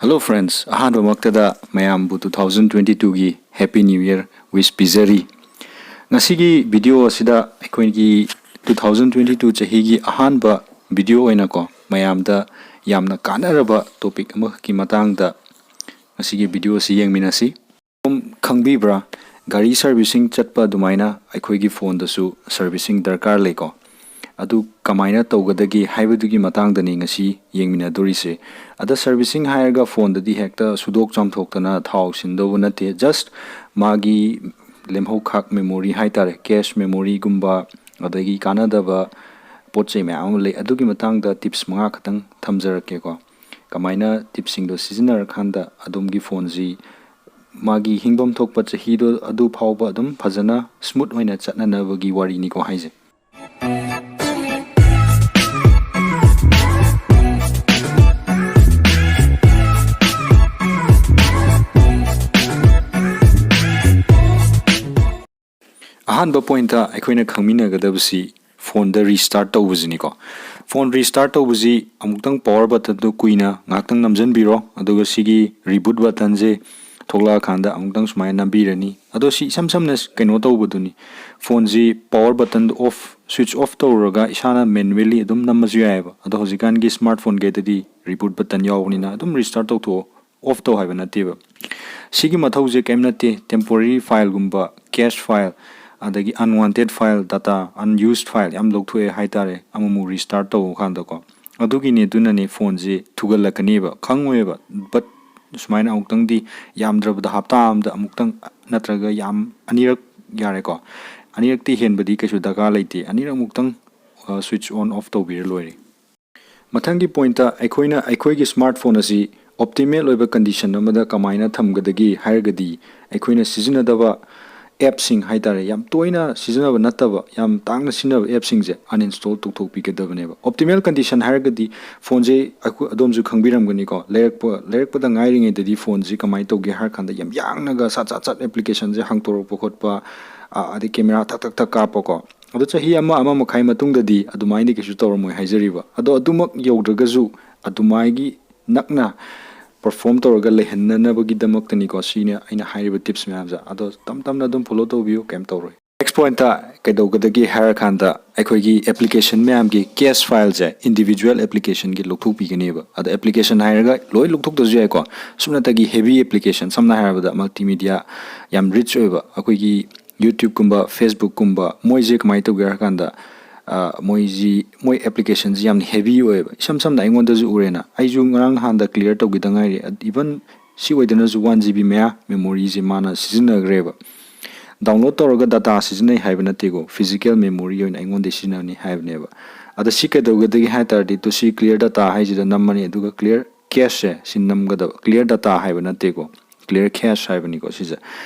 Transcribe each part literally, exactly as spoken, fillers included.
Hello friends, ꯑꯍꯥꯟꯕꯃꯛꯇꯗ ꯃꯌꯥꯝꯕꯨ two thousand twenty twoꯒꯤ Happy New Year wish ꯄꯤꯖꯔꯤ꯫ ꯉꯁꯤꯒꯤ video ꯑꯁꯤꯗ ꯑꯩꯈꯣꯏꯒꯤ two thousand twenty two ꯆꯍꯤꯒꯤ ꯑꯍꯥꯟꯕ video ꯑꯣꯏꯅꯀꯣ, ꯃꯌꯥꯝꯗ ꯌꯥꯝꯅ ꯀꯥꯟꯅꯔꯕ topic ꯑꯃꯈꯛꯀꯤ ꯃꯇꯥꯡꯗ ꯉꯁꯤꯒꯤ video ꯑꯁꯤ ꯌꯦꯡꯃꯤꯟꯅꯁꯤ꯫ ꯑꯗꯨꯝ ꯈꯪꯕꯤꯕ꯭ꯔꯥ, ꯒꯥꯔꯤ servicing ꯆꯠꯄ ꯑꯗꯨꯃꯥꯏꯅ ꯑꯩꯈꯣꯏꯒꯤ phoneꯗꯁꯨ servicing ꯗꯔꯀꯥꯔ ꯂꯩꯀꯣ꯫ ꯑꯗꯨ ꯀꯃꯥꯏꯅ ꯇꯧꯒꯗꯒꯦ ꯍꯥꯏꯕꯗꯨꯒꯤ ꯃꯇꯥꯡꯗꯅꯤ ꯉꯁꯤ ꯌꯦꯡꯃꯤꯟꯅꯗꯣꯔꯤꯁꯦ꯫ ꯑꯗ servicing ꯍꯥꯏꯔꯒ phoneꯗꯗꯤ ꯍꯦꯛꯇ ꯁꯨꯗꯣꯛ ꯆꯥꯝꯊꯣꯛꯇꯅ ꯊꯥꯎ ꯁꯤꯟꯗꯧꯕ ꯅꯠꯇꯦ, just ꯃꯥꯒꯤ ꯂꯦꯝꯍꯧꯈꯥꯛ memory ꯍꯥꯏꯇꯥꯔꯦ, cache memoryꯒꯨꯝꯕ, ꯑꯗꯒꯤ ꯀꯥꯟꯅꯗꯕ ꯄꯣꯠ ꯆꯩ ꯃꯌꯥꯝ ꯑꯃ ꯂꯩ꯫ ꯑꯗꯨꯒꯤ ꯃꯇꯥꯡꯗ tips ꯃꯉꯥ ꯈꯛꯇꯪ ꯊꯝꯖꯔꯛꯀꯦꯀꯣ꯫ ꯀꯃꯥꯏꯅ tipsꯁꯤꯡꯗꯣ ꯁꯤꯖꯤꯟꯅꯔꯀꯥꯟꯗ ꯑꯗꯣꯝꯒꯤ phoneꯁꯤ ꯃꯥꯒꯤ ꯍꯤꯡꯐꯝ ꯊꯣꯛꯄ ꯆꯍꯤꯗꯣ ꯑꯗꯨ ꯐꯥꯎꯕ ꯑꯗꯨꯝ ꯐꯖꯅ smooth ꯑꯣꯏꯅ ꯆꯠꯅꯅꯕꯒꯤ ꯋꯥꯔꯤꯅꯤꯀꯣ ꯍꯥꯏꯁꯦ꯫ ꯑꯍꯥꯟꯕ pointꯇ ꯑꯩꯈꯣꯏꯅ ꯈꯪꯃꯤꯟꯅꯒꯗꯕꯁꯤ phoneꯗ restart ꯇꯧꯕꯁꯤꯅꯤꯀꯣ꯫ Phone restart ꯇꯧꯕꯁꯤ ꯑꯃꯨꯛꯇꯪ power buttonꯗꯨ ꯀꯨꯏꯅ ꯉꯥꯏꯍꯥꯛꯇꯪ ꯅꯝꯁꯤꯟꯕꯤꯔꯣ, ꯑꯗꯨꯒ ꯁꯤꯒꯤ reboot buttonꯁꯦ ꯊꯣꯛꯂꯛꯑꯀꯥꯟꯗ ꯑꯃꯨꯛꯇꯪ ꯁꯨꯃꯥꯏꯅ ꯅꯝꯕꯤꯔꯅꯤ꯫ ꯑꯗꯣ ꯁꯤ ꯏꯁꯝ ꯁꯝꯅ ꯀꯩꯅꯣ ꯇꯧꯕꯗꯨꯅꯤ, phoneꯁꯤ power buttonꯗꯨ off, switch off ꯇꯧꯔꯒ ꯏꯁꯥꯅ manually ꯑꯗꯨꯝ ꯅꯝꯃꯁꯨ ꯌꯥꯏꯑꯕ꯫ ꯑꯗꯣ ꯍꯧꯖꯤꯛꯀꯥꯟꯒꯤ smartphoneꯈꯩꯗꯗꯤ reboot button ꯌꯥꯎꯕꯅꯤꯅ ꯑꯗꯨꯝ restart ꯇꯧꯊꯣꯛꯑꯣ, off ꯇꯧ ꯍꯥꯏꯕ ꯅꯠꯇꯦꯕ꯫ ꯁꯤꯒꯤ ꯃꯊꯧꯁꯦ ꯀꯔꯤꯝ ꯅꯠꯇꯦ, temporary fileꯒꯨꯝꯕ, cache file, ꯑꯗꯒꯤ unwanted file, data, unused file ꯌꯥꯝ ꯂꯧꯊꯣꯛꯑꯦ ꯍꯥꯏꯇꯥꯔꯦ, ꯑꯃꯨꯛꯃꯨꯛ restart ꯇꯧꯕ ꯀꯥꯟꯗꯀꯣ꯫ ꯑꯗꯨꯒꯤꯅꯦ, ꯑꯗꯨꯅꯅꯦ phoneꯁꯦ ꯊꯨꯒꯜꯂꯛꯀꯅꯦꯕ, ꯈꯪꯉꯣꯏꯕ꯫ But ꯁꯨꯃꯥꯏꯅ ꯑꯃꯨꯛꯇꯪꯗꯤ, ꯌꯥꯝꯗ꯭ꯔꯕꯗ ꯍꯞꯇꯥ ꯑꯃꯗ ꯑꯃꯨꯛꯇꯪ ꯅꯠꯇ꯭ꯔꯒ ꯌꯥꯝ ꯑꯅꯤꯔꯛ ꯌꯥꯔꯦꯀꯣ, ꯑꯅꯤꯔꯛꯇꯤ ꯍꯦꯟꯕꯗꯤ ꯀꯩꯁꯨ ꯗꯔꯀꯥꯔ ꯂꯩꯇꯦ, ꯑꯅꯤꯔꯛꯃꯨꯛꯇꯪ, ꯑ, switch on off ꯇꯧꯕꯤꯔ ꯂꯣꯏꯔꯦ꯫ ꯃꯊꯪꯒꯤ pointꯇ ꯑꯩꯈꯣꯏꯅ ꯑꯩꯈꯣꯏꯒꯤ smartphone ꯑꯁꯤ optimal ꯑꯣꯏꯕ condition ꯑꯃꯗ ꯀꯃꯥꯏꯅ ꯊꯝꯒꯗꯒꯦ ꯍꯥꯏꯔꯒꯗꯤ, ꯑꯩꯈꯣꯏꯅ ꯁꯤꯖꯤꯟꯅꯗꯕ appꯁꯤꯡ ꯍꯥꯏꯇꯥꯔꯦ, ꯌꯥꯝ ꯇꯣꯏꯅ ꯁꯤꯖꯤꯟꯅꯕ ꯅꯠꯇꯕ, ꯌꯥꯝ ꯇꯥꯡꯅ ꯁꯤꯖꯤꯟꯅꯕ appꯁꯤꯡꯁꯦ uninstall ꯇꯧꯊꯣꯛꯄꯤꯒꯗꯕꯅꯦꯕ꯫ Optimal condition ꯍꯥꯏꯔꯒꯗꯤ phoneꯁꯦ ꯑꯩꯈꯣꯏ, ꯑꯗꯣꯝꯁꯨ ꯈꯪꯕꯤꯔꯝꯒꯅꯤꯀꯣ, ꯂꯩꯔꯛꯄ, ꯂꯩꯔꯛꯄꯗ ꯉꯥꯏꯔꯤꯉꯩꯗꯗꯤ phoneꯁꯦ ꯀꯃꯥꯏꯅ ꯇꯧꯒꯦ ꯍꯥꯏꯔ ꯀꯥꯟꯗ ꯌꯥꯝ ꯌꯥꯡꯅꯒ ꯁꯠ ꯁꯠ ꯁꯠ applicationꯁꯦ ꯍꯥꯡꯇꯣꯔꯛꯄ ꯈꯣꯠꯄ, ꯑ, ꯑꯗꯩ camera ꯊꯛ ꯊꯛ ꯊꯛ ꯀꯥꯞꯄꯀꯣ꯫ ꯑꯗꯣ ꯆꯍꯤ ꯑꯃ, ꯑꯃ ꯃꯈꯥꯏ ꯃꯇꯨꯡꯗꯗꯤ ꯑꯗꯨꯃꯥꯏꯅꯗꯤ ꯀꯩꯁꯨ ꯇꯧꯔꯝꯃꯣꯏ ꯍꯥꯏꯖꯔꯤꯕ꯫ ꯑꯗꯣ ꯑꯗꯨꯃꯛ ꯌꯧꯗ꯭ꯔꯒꯁꯨ ꯑꯗꯨꯃꯥꯏꯒꯤ ꯅꯛꯅ ꯄꯔꯐꯣꯔꯝ ꯇꯧꯔꯒ ꯂꯩꯍꯟꯅꯅꯕꯒꯤꯗꯃꯛꯇꯅꯤꯀꯣ ꯁꯤꯅ ꯑꯩꯅ ꯍꯥꯏꯔꯤꯕ ꯇꯤꯞꯁ ꯃꯌꯥꯝꯁꯦ꯫ ꯑꯗꯣ ꯇꯞ ꯇꯞꯅ ꯑꯗꯨꯝ ꯐꯣꯂꯣ ꯇꯧꯕꯤꯌꯨ, ꯀꯩꯝ ꯇꯧꯔꯣꯏ꯫ ꯅꯦꯛꯁ ꯄꯣꯏꯟꯠꯇ ꯀꯩꯗꯧꯒꯗꯒꯦ ꯍꯥꯏꯔꯀꯥꯟꯗ, ꯑꯩꯈꯣꯏꯒꯤ ꯑꯦꯄ꯭ꯂꯤꯀꯦꯁꯟ ꯃꯌꯥꯝꯒꯤ ꯀꯦꯁ ꯐꯥꯏꯜꯁꯦ ꯏꯟꯗꯤꯕꯤꯖꯨꯋꯦꯜ ꯑꯦꯄ꯭ꯂꯤꯀꯦꯁꯟꯒꯤ ꯂꯧꯊꯣꯛꯄꯤꯒꯅꯦꯕ꯫ ꯑꯗꯣ ꯑꯦꯄ꯭ꯂꯤꯀꯦꯁꯟ ꯍꯥꯏꯔꯒ ꯂꯣꯏ ꯂꯧꯊꯣꯛꯇ꯭ꯔꯁꯨ ꯌꯥꯏꯀꯣ꯫ ꯁꯨꯞꯅꯇꯒꯤ ꯍꯦꯚꯤ ꯑꯦꯄ꯭ꯂꯤꯀꯦꯁꯟ, ꯁꯝꯅ ꯍꯥꯏꯔꯕꯗ ꯃꯜꯇꯤꯃꯤꯗꯤꯌꯥ ꯌꯥꯝ ꯔꯤꯆ ꯑꯣꯏꯕ, ꯑꯩꯈꯣꯏꯒꯤ ꯌꯨꯇ꯭ꯌꯨꯕꯀꯨꯝꯕ, ꯐꯦꯁꯕꯨꯛꯀꯨꯝꯕ, ꯃꯣꯏꯁꯦ ꯀꯃꯥꯏꯅ ꯇꯧꯒꯦ ꯍꯥꯏꯔꯀꯥꯟꯗ, ꯑ, ꯃꯣꯏꯁꯤ, ꯃꯣꯏ ꯑꯦꯄ꯭ꯂꯤꯀꯦꯁꯟꯁꯤ ꯌꯥꯝꯅ ꯍꯦꯚꯤ ꯑꯣꯏꯌꯦꯕ꯫ ꯏꯁꯝ ꯁꯝꯅ ꯑꯩꯉꯣꯟꯗꯁꯨ ꯎꯔꯦꯅ, ꯑꯩꯁꯨ ꯉꯔꯥꯡ ꯅꯍꯥꯟꯗ ꯀ꯭ꯂꯤꯌꯥꯔ ꯇꯧꯈꯤꯗ ꯉꯥꯏꯔꯤ꯫ ꯏꯚꯟ ꯁꯤ ꯑꯣꯏꯗꯅꯁꯨ ꯋꯥꯟ ꯖꯤ ꯕꯤ ꯃꯌꯥ ꯃꯦꯃꯣꯔꯤꯁꯦ ꯃꯥꯅ ꯁꯤꯖꯤꯟꯅꯈ꯭ꯔꯦꯕ꯫ ꯗꯥꯎꯟꯂꯣꯗ ꯇꯧꯔꯒ ꯗꯇꯥ ꯁꯤꯖꯤꯟꯅꯩ ꯍꯥꯏꯕ ꯅꯠꯇꯦꯀꯣ, ꯐꯤꯖꯤꯀꯦꯜ ꯃꯦꯃꯣꯔꯤ ꯑꯣꯏꯅ ꯑꯩꯉꯣꯟꯗ ꯁꯤꯖꯤꯟꯅꯅꯤ ꯍꯥꯏꯕꯅꯦꯕ꯫ ꯑꯗ ꯁꯤ ꯀꯩꯗꯧꯒꯗꯒꯦ ꯍꯥꯏ ꯇꯥꯔꯗꯤ, ꯇꯨ ꯁꯤ ꯀ꯭ꯂꯤꯌꯥꯔ ꯗꯇꯥ ꯍꯥꯏꯁꯤꯗ ꯅꯝꯃꯅꯤ, ꯑꯗꯨꯒ ꯀ꯭ꯂꯤꯌꯥꯔ ꯀꯦꯁꯁꯦ ꯁꯤ ꯅꯝꯒꯗꯕ꯫ ꯀ꯭ꯂꯤꯌꯥꯔ ꯗꯇꯥ ꯍꯥꯏꯕ ꯅꯠꯇꯦꯀꯣ, ꯀ꯭ꯂꯤꯌꯥꯔ ꯀꯦꯁ ꯍꯥꯏꯕꯅꯤꯀꯣ ꯁꯤꯁꯦ꯫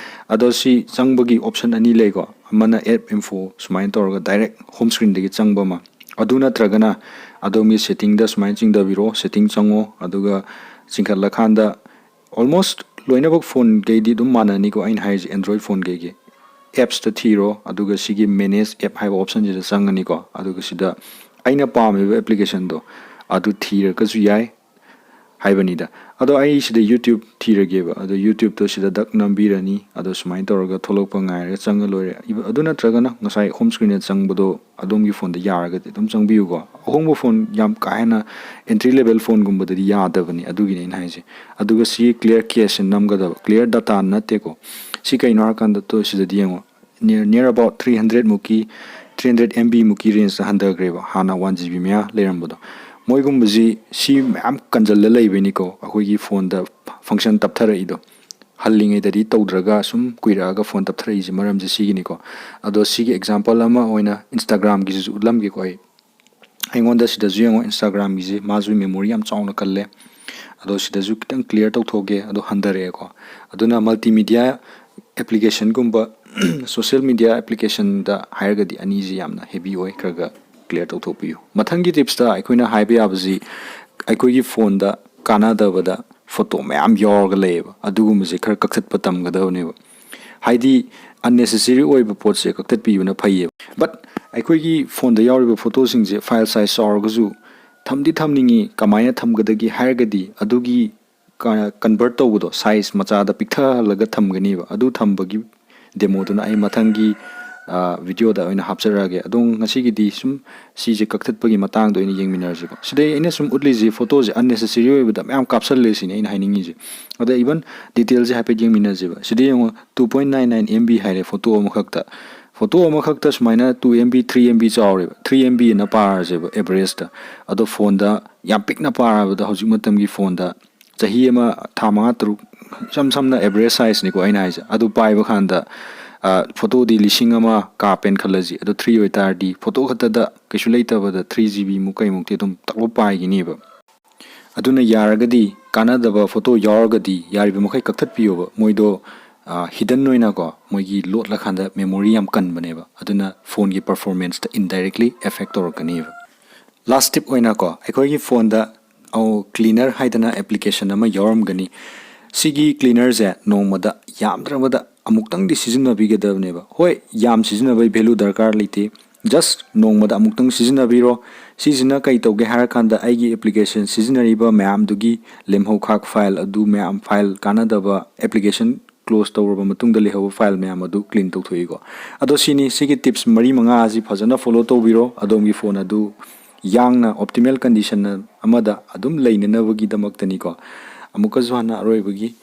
ꯑꯗꯣ ꯁꯤ ꯆꯪꯕꯒꯤ ꯑꯣꯞꯁꯟ ꯑꯅꯤ ꯂꯩꯀꯣ, ꯑꯃꯅ ꯑꯦꯞ ꯏꯟꯐꯣ ꯁꯨꯃꯥꯏꯅ ꯇꯧꯔꯒ ꯗꯥꯏꯔꯦꯛ ꯍꯣꯝ ꯁ꯭ꯀ꯭ꯔꯤꯟꯗꯒꯤ ꯆꯪꯕ ꯑꯃ, ꯑꯗꯨ ꯅꯠꯇ꯭ꯔꯒꯅ ꯑꯗꯣꯝꯒꯤ ꯁꯦꯠꯇꯤꯡꯗ ꯁꯨꯃꯥꯏꯅ ꯆꯤꯡꯊꯕꯤꯔꯣ, ꯁꯦꯠꯇꯤꯡ ꯆꯪꯉꯣ, ꯑꯗꯨꯒ ꯆꯤꯡꯈꯠꯂꯀꯥꯟꯗ ꯑꯣꯜꯃꯣꯁ ꯂꯣꯏꯅꯃꯛ ꯐꯣꯟꯈꯩꯗꯤ ꯑꯗꯨꯝ ꯃꯥꯟꯅꯅꯤꯀꯣ ꯑꯩꯅ ꯍꯥꯏꯔꯤꯁꯦ, ꯑꯦꯟꯗ꯭ꯔꯣꯏꯗ ꯐꯣꯟꯈꯩꯒꯤ꯫ ꯑꯦꯞꯁꯇ ꯊꯤꯔꯣ, ꯑꯗꯨꯒ ꯁꯤꯒꯤ ꯃꯦꯅꯦꯖ ꯑꯦꯞ ꯍꯥꯏꯕ ꯑꯣꯞꯁꯟꯁꯤꯗ ꯆꯪꯉꯅꯤꯀꯣ꯫ ꯑꯗꯨꯒ ꯁꯤꯗ ꯑꯩꯅ ꯄꯥꯝꯃꯤꯕ ꯑꯦꯄ꯭ꯂꯤꯀꯦꯁꯟꯗꯣ ꯑꯗꯨ ꯊꯤꯔꯒꯁꯨ ꯌꯥꯏ ꯍꯥꯏꯕꯅꯤꯗ꯫ ꯑꯗꯣ ꯑꯩ ꯁꯤꯗ ꯌꯨꯇ꯭ꯌꯨꯕ ꯊꯤꯔꯒꯦꯕ꯫ ꯑꯗꯣ ꯌꯨꯇ꯭ꯌꯨꯕꯇꯣ ꯁꯤꯗ ꯗꯛ ꯅꯝꯕꯤꯔꯅꯤ꯫ ꯑꯗꯣ ꯁꯨꯃꯥꯏꯅ ꯇꯧꯔꯒ ꯊꯣꯛꯂꯛꯄ ꯉꯥꯏꯔꯒ ꯆꯪꯉ ꯂꯣꯏꯔꯦ꯫ ꯏꯕ-, ꯑꯗꯨ ꯅꯠꯇ꯭ꯔꯒꯅ ꯉꯁꯥꯏ ꯍꯣꯝ ꯁ꯭ꯀ꯭ꯔꯤꯟꯗ ꯆꯪꯕꯗꯣ ꯑꯗꯣꯝꯒꯤ ꯐꯣꯟꯗ ꯌꯥꯔꯒꯗꯤ ꯑꯗꯨꯝ ꯆꯪꯕꯤꯌꯨꯀꯣ꯫ ꯑꯍꯣꯡꯕ ꯐꯣꯟ, ꯌꯥꯝ ꯀꯥ ꯍꯦꯟꯅ ꯑꯦꯟꯇ꯭ꯔꯤ ꯂꯦꯚꯦꯜ ꯐꯣꯟꯒꯨꯝꯕꯗꯗꯤ ꯌꯥꯗꯕꯅꯤ, ꯑꯗꯨꯒꯤꯅꯤ ꯑꯩꯅ ꯍꯥꯏꯁꯦ꯫ ꯑꯗꯨꯒ ꯁꯤ ꯀ꯭ꯂꯤꯌꯥꯔ ꯀꯦꯁꯁꯦ ꯅꯝꯒꯗꯕ, ꯀ꯭ꯂꯤꯌꯥꯔ ꯗꯇꯥ ꯅꯠꯇꯦꯀꯣ꯫ ꯁꯤ ꯀꯩꯅꯣ ꯍꯥꯏꯔꯀꯥꯟꯗ, ꯇꯣ ꯁꯤꯗꯗꯤ ꯌꯦꯡꯉꯣ, near, near about three hundred ꯃꯨꯛꯀꯤ, three hundred M B ꯃꯨꯛꯀꯤ ꯔꯦꯟꯖꯇ ꯍꯟꯊꯈ꯭ꯔꯦꯕ꯫ ꯍꯥꯟꯅ ꯋꯥꯟ ꯖꯤ ꯕꯤ ꯃꯌꯥ ꯂꯩꯔꯝꯕꯗꯣ, ꯃꯣꯏꯒꯨꯝꯕꯁꯤ ꯁꯤ ꯃꯌꯥꯝ ꯀꯟꯖꯜꯂ ꯂꯩꯕꯩꯅꯤꯀꯣ ꯑꯩꯈꯣꯏꯒꯤ ꯐꯣꯟꯗ ꯐꯪꯁꯟ ꯇꯞꯊꯔꯛꯏꯗꯣ꯫ ꯍꯜꯂꯤꯉꯩꯗꯗꯤ ꯇꯧꯗ꯭ꯔꯒ ꯁꯨꯝ ꯀꯨꯏꯔꯛꯑꯒ ꯐꯣꯟ ꯇꯞꯊꯔꯛꯏꯁꯦ, ꯃꯔꯝꯁꯦ ꯁꯤꯒꯤꯅꯤꯀꯣ꯫ ꯑꯗꯣ ꯁꯤꯒꯤ ꯑꯦꯛꯖꯥꯝꯄꯜ ꯑꯃ ꯑꯣꯏꯅ ꯏꯟꯁꯇꯥꯒ꯭ꯔꯥꯝꯒꯤꯁꯤꯁꯨ ꯎꯠꯂꯝꯒꯦꯀꯣ ꯑꯩ꯫ ꯑꯩꯉꯣꯟꯗ ꯁꯤꯗꯁꯨ ꯌꯦꯡꯉꯣ, ꯏꯟꯁꯇꯥꯒ꯭ꯔꯥꯝꯒꯤꯁꯦ ꯃꯥꯁꯨ ꯃꯦꯃꯣꯔꯤ ꯌꯥꯝ ꯆꯥꯎꯅ ꯀꯜꯂꯦ꯫ ꯑꯗꯣ ꯁꯤꯗꯁꯨ ꯈꯤꯇꯪ ꯀ꯭ꯂꯤꯌꯥꯔ ꯇꯧꯊꯣꯛꯑꯒꯦ, ꯑꯗꯣ ꯍꯟꯊꯔꯛꯑꯦꯀꯣ꯫ ꯑꯗꯨꯅ ꯃꯜꯇꯤꯃꯤꯗꯤꯌꯥ ꯑꯦꯄ꯭ꯂꯤꯀꯦꯁꯟꯒꯨꯝꯕ, ꯁꯣꯁꯤꯌꯦꯜ ꯃꯤꯗꯤꯌꯥ ꯑꯦꯄ꯭ꯂꯤꯀꯦꯁꯟꯗ ꯍꯥꯏꯔꯒꯗꯤ ꯑꯅꯤꯁꯤ ꯌꯥꯝꯅ ꯍꯦꯚꯤ ꯑꯣꯏ, ꯈꯔ ꯈꯔ ꯀ꯭ꯂꯤꯌꯥꯔ ꯇꯧꯊꯣꯛꯄꯤꯌꯨ꯫ ꯃꯊꯪꯒꯤ ꯇꯤꯞꯁꯇ ꯑꯩꯈꯣꯏꯅ ꯍꯥꯏꯕ ꯌꯥꯕꯁꯤ, ꯑꯩꯈꯣꯏꯒꯤ ꯐꯣꯟꯗ ꯀꯥꯟꯅꯗꯕꯗ ꯐꯣꯇꯣ ꯃꯌꯥꯝ ꯌꯥꯎꯔꯒ ꯂꯩꯌꯦꯕ, ꯑꯗꯨꯒꯨꯝꯕꯁꯦ ꯈꯔ ꯀꯛꯊꯠꯄ ꯇꯝꯒꯗꯕꯅꯦꯕ꯫ ꯍꯥꯏꯗꯤ ꯑꯟꯅꯦꯁꯦꯁꯔꯤ ꯑꯣꯏꯕ ꯄꯣꯠꯁꯦ ꯀꯛꯊꯠꯄꯤꯕꯅ ꯐꯩꯌꯦꯕ꯫ ꯕꯠ ꯑꯩꯈꯣꯏꯒꯤ ꯐꯣꯟꯗ ꯌꯥꯎꯔꯤꯕ ꯐꯣꯇꯣꯁꯤꯡꯁꯦ ꯐꯥꯏꯜ ꯁꯥꯏꯖ ꯆꯥꯎꯔꯒꯁꯨ ꯊꯝꯗꯤ ꯊꯝꯅꯤꯡꯉꯤ꯫ ꯀꯃꯥꯏꯅ ꯊꯝꯒꯗꯒꯦ ꯍꯥꯏꯔꯒꯗꯤ, ꯑꯗꯨꯒꯤ convert ꯇꯧꯕꯗꯣ, size ꯃꯆꯥꯗ ꯄꯤꯛꯊꯍꯜꯂꯒ ꯊꯝꯒꯅꯤꯕ꯫ ꯑꯗꯨ ꯊꯝꯕꯒꯤ demoꯗꯨꯅ ꯑꯩ ꯃꯊꯪꯒꯤ videoꯗ ꯑꯣꯏꯅ ꯍꯥꯞꯆꯔꯛꯑꯒꯦ꯫ ꯑꯗꯣ ꯉꯁꯤꯒꯤꯗꯤ ꯁꯨꯝ ꯁꯤꯁꯦ ꯀꯛꯊꯠꯄꯒꯤ ꯃꯇꯥꯡꯗ ꯑꯣꯏꯅ ꯌꯦꯡꯃꯤꯟꯅꯔꯁꯤꯀꯣ꯫ ꯁꯤꯗꯩ ꯑꯩꯅ ꯁꯨꯝ ꯎꯠꯂꯤꯁꯦ, photoꯁꯦ unnecessary ꯑꯣꯏꯕꯗ ꯃꯌꯥꯝ ꯀꯥꯞꯁꯜꯂꯦ ꯁꯤꯅꯤ ꯑꯩꯅ ꯍꯥꯏꯅꯤꯡꯉꯤꯁꯦ꯫ ꯑꯗ even detailꯁꯦ ꯍꯥꯏꯐꯦꯠ ꯌꯦꯡꯃꯤꯟꯅꯁꯦꯕ꯫ ꯁꯤꯗ ꯌꯦꯡꯉꯣ, two point nine nine MB ꯍꯥꯏꯔꯦ photo ꯑꯃꯈꯛꯇ꯫ Photo ꯑꯃꯈꯛꯇ ꯁꯨꯃꯥꯏꯅ two MB, three MB ꯆꯥꯎꯔꯦꯕ, three MB ꯑꯅ ꯄꯥꯔꯁꯦꯕ averageꯇ꯫ ꯑꯗꯣ phoneꯗ ꯌꯥꯝ ꯄꯤꯛꯅ ꯄꯥꯔꯕꯗ, ꯍꯧꯖꯤꯛ ꯃꯇꯝꯒꯤ phoneꯗ ꯆꯍꯤ ꯑꯃ, ꯊꯥ ꯃꯉꯥ ꯇꯔꯨꯛ, ꯏꯁꯝ ꯁꯝꯅ average sizeꯅꯤꯀꯣ ꯑꯩꯅ ꯍꯥꯏꯁꯦ, ꯑꯗꯨ ꯄꯥꯏꯕ ꯀꯥꯟꯗ photoꯗꯤ ꯂꯤꯁꯤꯡ ꯑꯃ ꯀꯥꯞꯄꯦꯅ ꯈꯜꯂꯁꯤ꯫ ꯑꯗꯣ three ꯑꯣꯏꯇꯥꯔꯗꯤ photo ꯈꯛꯇꯗ ꯀꯩꯁꯨ ꯂꯩꯇꯕꯗ three GB ꯃꯨꯛ ꯀꯩꯃꯨꯛꯇꯤ ꯑꯗꯨꯝ ꯇꯛꯂꯞ ꯄꯥꯏꯒꯤꯅꯤꯕ꯫ ꯑꯗꯨꯅ ꯌꯥꯔꯒꯗꯤ ꯀꯥꯟꯅꯗꯕ photo ꯌꯥꯎꯔꯒꯗꯤ ꯌꯥꯔꯤꯕ ꯃꯈꯩ ꯀꯛꯊꯠꯄꯤꯌꯣꯕ꯫ ꯃꯣꯏꯗꯣ hidden ꯑꯣꯏꯅꯀꯣ, ꯃꯣꯏꯒꯤ ꯂꯣꯠꯂꯀꯥꯟꯗ memory ꯌꯥꯝ ꯀꯟꯕꯅꯦꯕ꯫ ꯑꯗꯨꯅ phoneꯒꯤ performanceꯇ indirectly effect ꯇꯧꯔꯛꯀꯅꯤꯕ꯫ Last tip ꯑꯣꯏꯅꯀꯣ, ꯑꯩꯈꯣꯏꯒꯤ phoneꯗ cleaner ꯍꯥꯏꯗꯅ application ꯑꯃ ꯌꯥꯎꯔꯝꯒꯅꯤ꯫ ꯁꯤꯒꯤ cleanerꯁꯦ ꯅꯣꯡꯃꯗ ꯌꯥꯝꯗ꯭ꯔꯕꯗ ꯑꯃꯨꯛꯇꯪꯗꯤ ꯁꯤꯖꯤꯟꯅꯕꯤꯒꯗꯕꯅꯦꯕ꯫ ꯍꯣꯏ, ꯌꯥꯝ ꯁꯤꯖꯤꯟꯅꯕꯒꯤ value ꯗꯔꯀꯥꯔ ꯂꯩꯇꯦ, just ꯅꯣꯡꯃꯗ ꯑꯃꯨꯛꯇꯪ ꯁꯤꯖꯤꯟꯅꯕꯤꯔꯣ꯫ ꯁꯤꯁꯤꯅ ꯀꯩ ꯇꯧꯒꯦ ꯍꯥꯏꯔꯀꯥꯟꯗ, ꯑꯩꯒꯤ application ꯁꯤꯖꯤꯟꯅꯔꯤꯕ ꯃꯌꯥꯝꯗꯨꯒꯤ ꯂꯦꯝꯍꯧ ꯈꯥꯛ file ꯑꯗꯨ ꯃꯌꯥꯝ, file ꯀꯥꯟꯅꯗꯕ, application close ꯇꯧꯔꯕ ꯃꯇꯨꯡꯗ ꯂꯩꯍꯧꯕ file ꯃꯌꯥꯝ ꯑꯗꯨ clean ꯇꯧꯊꯣꯛꯏꯀꯣ꯫ ꯑꯗꯣ ꯁꯤꯅꯤ, ꯁꯤꯒꯤ tips ꯃꯔꯤ ꯃꯉꯥ ꯑꯁꯤ ꯐꯖꯅ follow ꯇꯧꯕꯤꯔꯣ꯫ ꯑꯗꯣꯝꯒꯤ phone ꯑꯗꯨ ꯌꯥꯡꯅ optimal condition ꯑꯃꯗ ꯑꯗꯨꯝ ꯂꯩꯅꯅꯕꯒꯤꯗꯃꯛꯇꯅꯤꯀꯣ꯫ ꯑꯃꯨꯛꯀꯁꯨ ꯍꯟꯅ ꯑꯔꯣꯏꯕꯒꯤ